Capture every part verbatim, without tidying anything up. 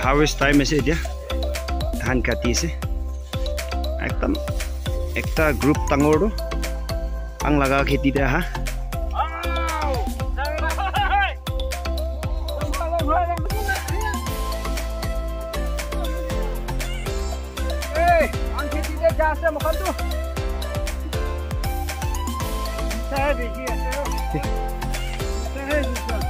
Harvest time ase etia. Dhan kati ase. Ekdam ekta group dangor tu ang laga kheti te aha. Hey, ang kheti te ja ase moikhan tu. Sai dikhi ase. Sai dikhi ase.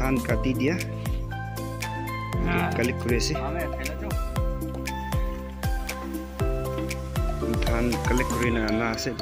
Dhan kati dia. Collect kuri ase. Dhan collect kuri na ana ase.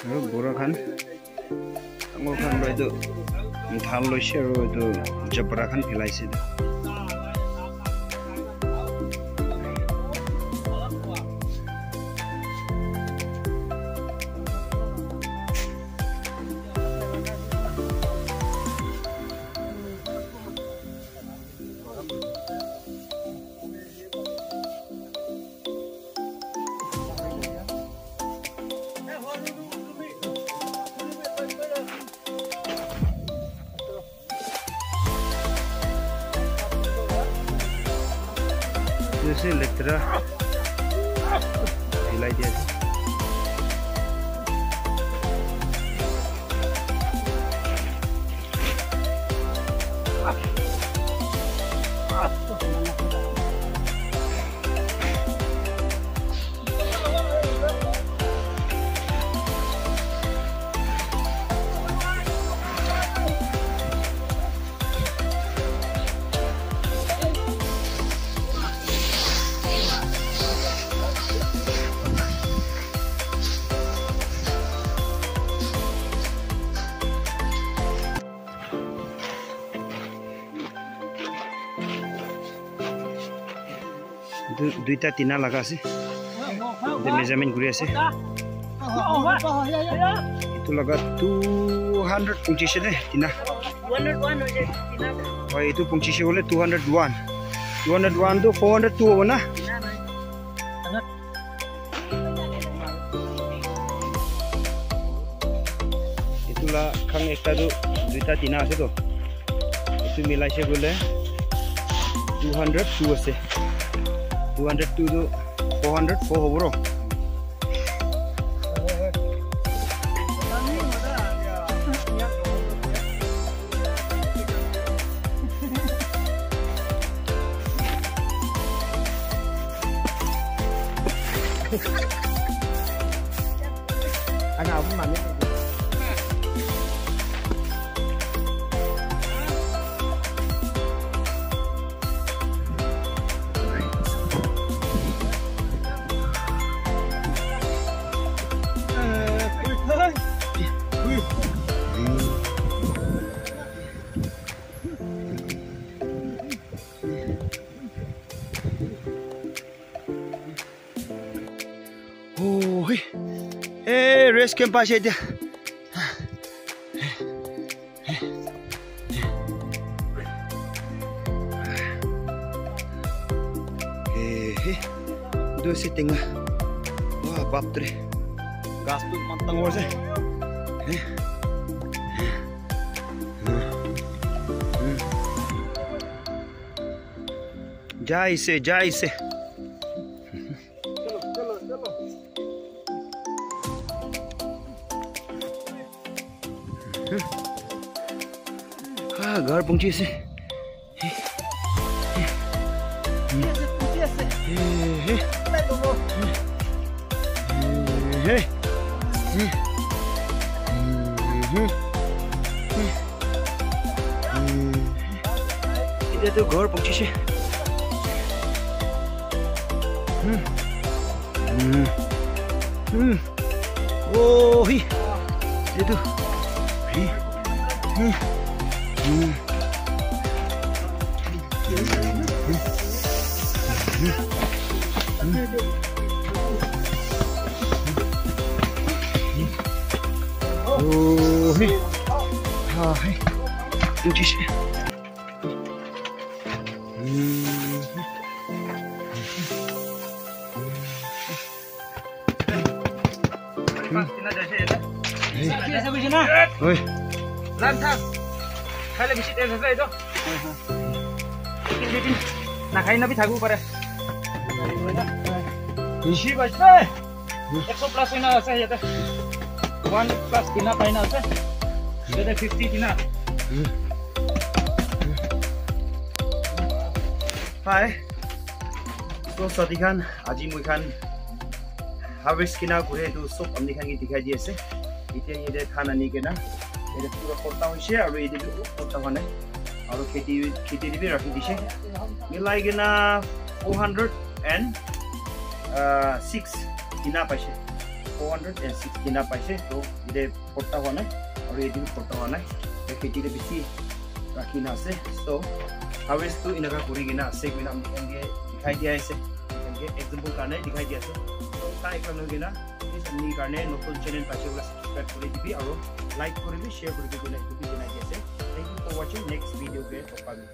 Aru bura khan, dangor khan para etu dhan loise aru etu jabra khan phelaise etu. Letera. Hilai dia ase. Etu duita tina laga ase. Etu measurement kuri ase. Etu laga two hundred punchise de tina. Hoi, etu punchise bole two hundred one. Two hundred one to four hundred two hobo na? Etu la khang ekta tu duita tina ase to. Etu milai se koile two hundred two ase. Two hundred two tu four hundred four hobo ro. Ana, abu mami. Oh, hey. Hey, rest camp paise dia. Hey, hey. Etu ase tenga. Wah, bap re. Ghas tu eman dangor ase. Hey. Jai se, jai se. Ah, ghar pahunchi ase. Etia tu ghor pahunchise. Hmm. Hmm. Hmm. Oh, hi. Etu. Hi. Hmm. Hmm. Oh, hi. Ah, hi. Pahunchise. Oi. Nakhai na bi thakibo pare. Bishi baise. Ekso plus hoina ase yate. One plus tina paina ase. Yate fifty tina. Hi. So, sati khan, aji moi khan harvest kina kure tu sob apni khan ke dikhai di ase. Etia yate dhan ani kena, yate pura kotta hoise aru yate bi olop kotta hwa nai. Aru kheti, kheti te bi rakhi dise. Milai kena four hundred and six tina paise. Four hundred and six tina paise. To yate kotta hwa nai. Aru yate bi kotta hwa nai. Te kheti te bishi rakhi na ase. So, harvest tu enaka kuri kena ase koina apni khan ke dikhai dia ase. Apni khan ke example karne dikhai dia ase. So, tai ekla noi kena, please apni karne notun channel paise koile subscribe kuri dibi aru like kuri bi, share kuri bi koina etu bi janai di ase. Thank you for watching. Next video ke log pami.